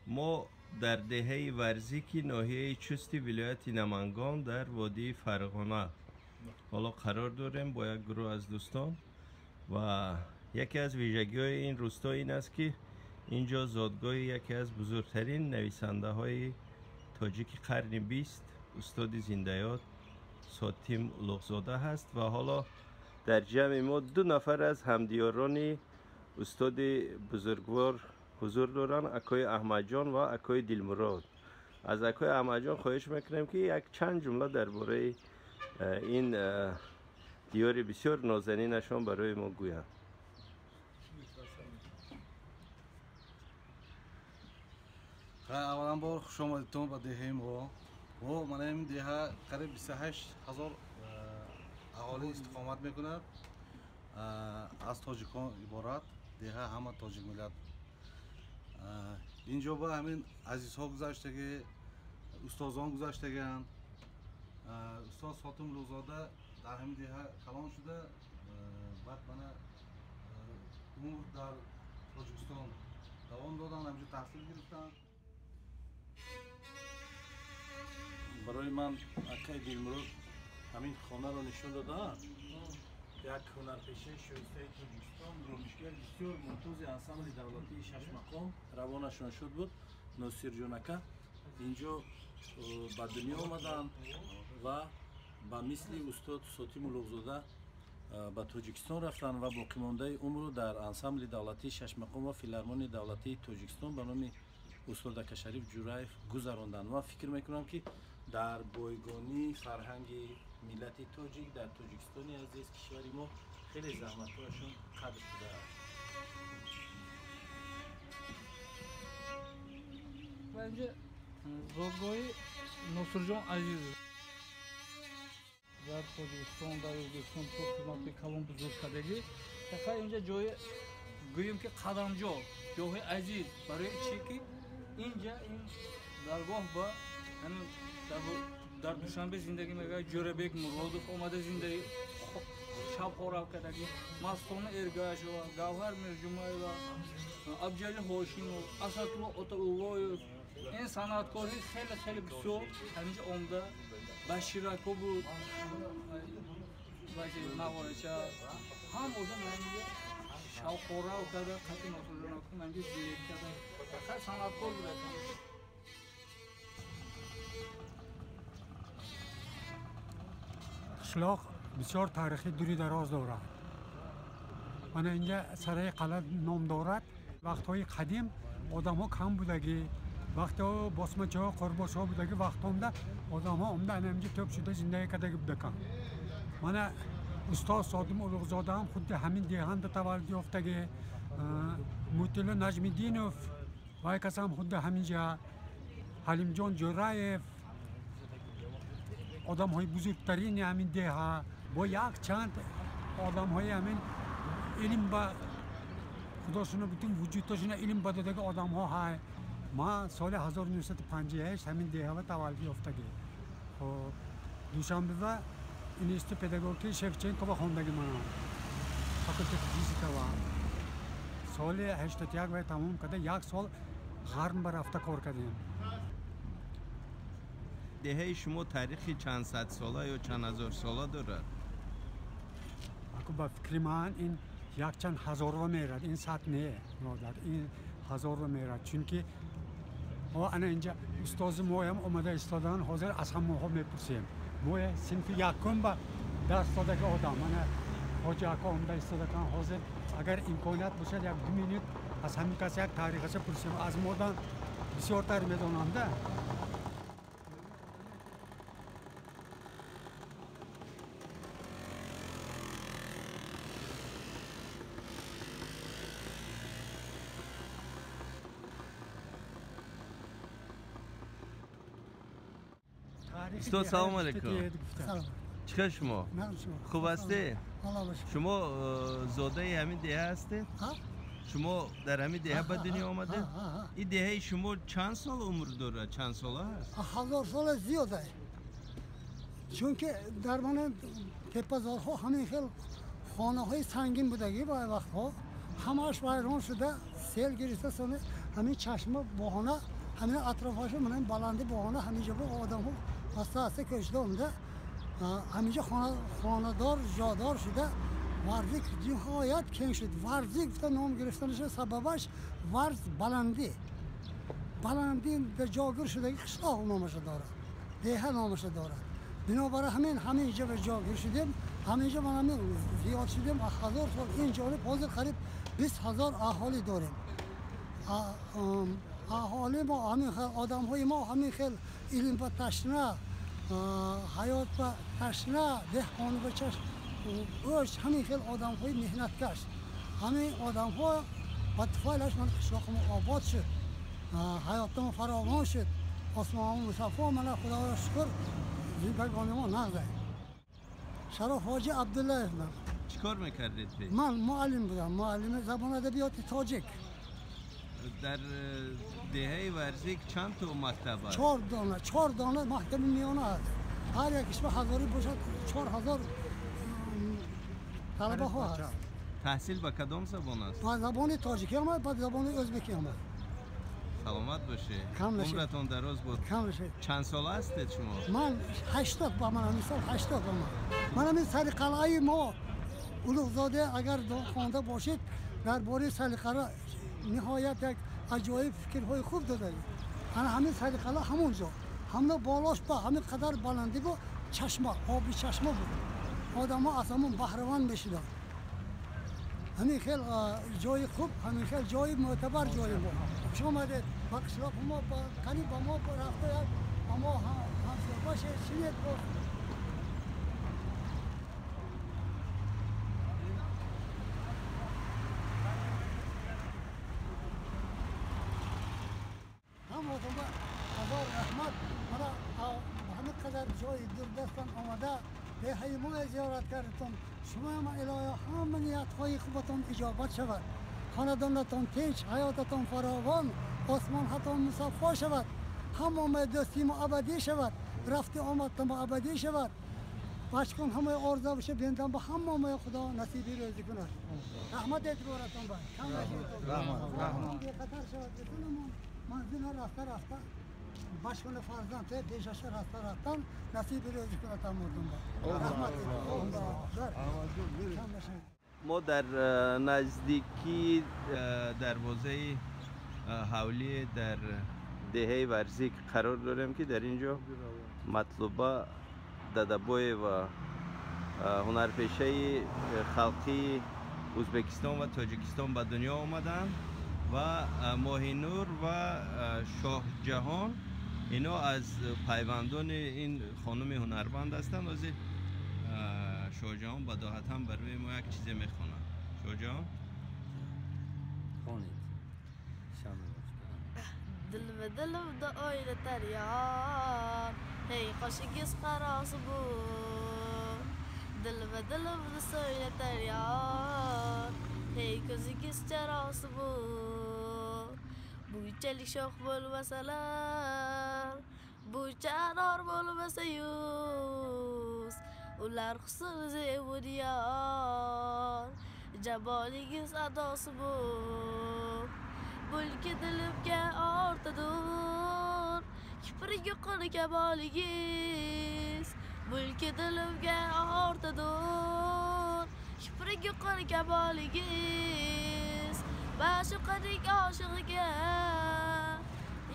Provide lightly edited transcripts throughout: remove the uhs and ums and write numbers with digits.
ما در دهه ورزیکی ناحیه چستی ولایت نمنگان در وادی فرغانه حالا قرار داریم با یک گروه از دوستان و یکی از ویژگی های این روستا این است که اینجا زادگاه یکی از بزرگترین نویسنده های تاجیک قرن 20 استاد زنده‌یاد ساتیم اولوغزاده هست و حالا در جمع ما دو نفر از همدیاران استاد بزرگوار حضور دارن، اکای احمد جان و اکای دلمراد. از اکای احمد جان خواهش میکنیم که یک چند جمله درباره این دیار بسیار نازنینشان برای ما گویند. اولا بار خوش آمدیدتون به دهه ما. و من این دهه قریب 28,000 اهالی استقامت میکند، از تاجیکان عبارت. دهه همه تاجیک ملت. اینجا با همین عزیزها گذشتگی، استادان گذشتگان. استاد ساتیم اولوغزاده در همین دهه کلان شده، بعد من عمر در تاجیکستان دوام دادن، همینجا تحصیل گرفتن. برای من اکای دلمراد همین خانه را نشون دادن. یک هنرپیشه شایسته تاجیکستان، رامشگر بسیار ممتاز انسامبل دولتی شش مقام روانشان شد بود، ناصر جان اکا. اینجا به دنیا آمدن و به مثل استاد ساتیم اولوغزاده به تاجیکستان رفتن و باقی مانده عمر در انسامبل دولتی شش مقام و فیلارمونی دولتی تاجیکستان به نام استاد اکا شریف جورایف گذراندن. و فکر میکنم که در بایگانی فرهنگ ملت تاجیک در تاجیکستان عزیز کشور ما خیلی زحمت‌هایشون قدر شده است. و اینجا زادگاهی ناصرجان عزیز در تاجیکستان، در ازبکستان خدمت کلان بزرگ کردگی. فقط اینجا جای گوییم که قدمجا، جای عزیز برای چی که اینجا این درگاه با همین در دوشنبه زندگی میگه جوربек مرادов омада зиндагӣ шаб хораб кардагӣ, Мастона Эргашева, Гавҳар Мирҷумаева, Абҷали Ҳошимов, Асадулло Отауллоев, ин санъаткори хеле хеле бисёр ҳаминҷа омада, Баширако буд, нағорача ҳам озон ҳаминҷа шабхорав карда, қати Носирҷон ҳаминҷа зиндагӣ карда, хеле санъаткор буд. قشلاق بسیار تاریخی دوری دراز دارد. من اینجا سرای قلعه نام دارد. وقتهای قدیم آدم ها کم بودگی، وقتی باسمچه ها قرباش ها بودگی، وقت آمده آدم ها آمده اینجا توپ شده زندگی کردگی بودکن. من استاد ساتیم اولوغزاده هم خود همین دهند تولد یافتگی، موتیلو نجمدینوف و کس هم خود همینجا، حلیم جان جورایف، آدم های بزرگترین همین ده با یک چند آدم های همین علم با خداشون بتون وجودشون علم با دادگی آدم ها های. ما سال 1958 همین ده ها تولد یافتگی. خب دوشنبه و اینستیتوت پداگوژی شفچنکو خواندگی من فاکولته فیزیکا و سال 81 و تمام کرده، یک سال غرب رفته کار کردیم. دهه شما تاریخی چند صد ساله یا چند هزار ساله دارد؟ اگه با فکر من این یک چند هزار رو میرد، این صد نه برادر، این هزار رو میرد، چون که ما انا اینجا استاد ما هم آمده ایستادن، حاضر از هم ما میپرسیم. ما صنف یکم با درس داده که آدم من حاجی اکا آمده ایستاده کن، حاضر اگر امکانیت باشد یک دو مینوت از همین کس یک تاریخش پرسیم، از مادن بسیارتر میدانم ده. استاد سلام علیکم. چه شما؟ خوب هستی؟ شما زاده همین دهه هستید؟ شما در همین دهه به دنیا آمده؟ این دهه شما چند سال عمر داره؟ چند ساله هست؟ 1000 سال زیاده. چون که در من تپه‌زارها همین خیلی خانه های سنگین بودگی با وقتها همش ویران شده، سیل گرفته، همین چشمه بهانه Ҳамин атрофаш ман баландӣ боғона ҳаминҷо бу одамҳо аста аста кӯчида омада ҳаминҷо хонадор ҷодор шуда Варзик ниҳоят кең шуд. Варзик гуфта ном гирифтанаш сабабаш варз баландӣ. Баландӣ дар ҷойгир шудаги қишлоқ номаша дорад, деҳа номаша дорад. Бинобар ҳамин ҳаминҷо ба ҷойгир шудем, ҳаминҷо ман ҳамин зиёд шудем. 1000 сол ин ҷониб ҳозир қариб 20 000 аҳолӣ дорем. Аҳоли мо ҳамин хел одамҳои мо ҳамин хел илм ба ташна, ҳаёт ба ташна, деҳқон ба чашм ош ҳамин хел одамҳои меҳнаткаш. Ҳамин одамҳо ба туфайлаш ман қишлоқи мо обод шуд, ҳаётимо фаровон шуд, осмонмо мусаффо. Мана Худоро шукр, зиндагони мо нағз аст. Шароф Ҳоҷи Абдуллаев ман. Чӣ кор мекардед пеш? Ман муаллим будам, муаллими забон адабиёти тоҷик. Дар деҳаи Варзик чанд то мактаб аст? 4 дона мактаби миёна аст. Ҳар якиш ба ҳазорӣ бошад 4000 талабаҳо ҳаст. Таҳсил ба кадом забон аст? Ба забони тоҷикӣ омад, ба забони ӯзбекӣ омад. Саломат бошед. Умратон дароз буд. Кам нашед. Чанд сола ҳастед шумо? Ман 80 ба ман ҳамин сол 80 ба ман. Ман ҳамин сари қалъаи мо Улуғзода агар хонда бошед, дар бораи сари қалъа ниҳоят як аҷоиб фикрҳои хуб додагӣ. Ана ҳамин сари қалъа ҳамон ҷо. Ҳамна болош ба ҳамин қадар баландӣ бу чашма, оби чашма буд. Одамҳо аз ҳамон баҳраванд мешуданд. Ҳамин хел ҷои хуб, ҳамин хел ҷои мӯътабар ҷои мо. Хуш омадед ба қишлоқи мо, қариб ба мо рафта як ба мо ҳамсоя шед, шинед боз. Ҳаматон ба ҳазор раҳмат. Мана ҳамин қадар ҷои дурдастан омада деҳаи мо зиёрат кардетон. Шумо илоҳо ҳама ниятҳои хубатон иҷобат шавад, хонадонатон тинч, ҳаётатон фаровон, осмонҳатон мусаффо шавад, ҳамаи дӯстимо абадӣ шавад, рафти омадтамо абадӣ шавад. Бачкун ҳамаи орзу боша бендан ба ҳамаи Худо насиби рӯзӣ кунад. Раҳмат эътиборатон ба кам нашед. Бехатар шавад битунамон манзилҳо рафта рафта бачкуна фарзанд пешаша рафта рафтан насиби рӯзӣ кунад ҳаматон ба. Раҳмат эътиборатон. Мо дар наздикии дарвозаи ҳавлӣ дар деҳаи Варзик қарор дорем, ки дар ин ҷо Матлуба Дадабоева, ҳунарпешаи халқии Ӯзбекистон ва Тоҷикистон ба дунё омаданд ва Моҳинур ва Шоҳҷаҳон ино аз пайвандони ин хонуми ҳунарманд ҳастанд. Ҳозир Шоҳҷаҳон бадоҳатан барои мо як чизе мехонад. Шоҳҷаҳон хонед. Dilma dilimda o'ynatar yor, hey qoshingiz qarosi bu. Dilma dilimda so'ylatar yor, hey ko'zingiz charosi bu. Bunchalik sho'x bo'lmasalar, buncha anor bo'lmasa yuz, ular husn zebu diyor, jamolingiz adosi bu. Bulki dilimga ortadur kiprigi qon kamoligiz, bulki dilimga ortadur kiprigi qon kamoligiz. Ma'shuqaning oshig'iga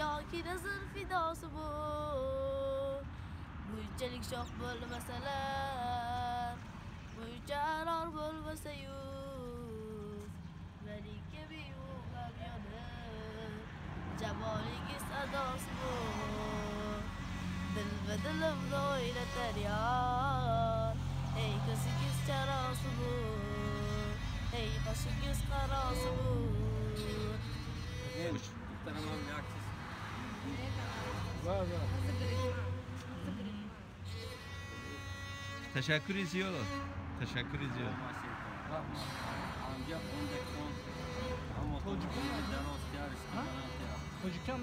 yoki nazr fidosi bu. Bunchalik sho'x bo'lmasalar, buncha anor bo'lmasa yuz, mening kabi g'am yonib jamolingiz adosi bu. Dilma dilimni o'ynatar yor, ey ko'zingiz charosi bu, ey qoshingiz qarosi bu. Ташаккури зиёд, ташаккури зиёд. Тоҷикон? Тоҷикон?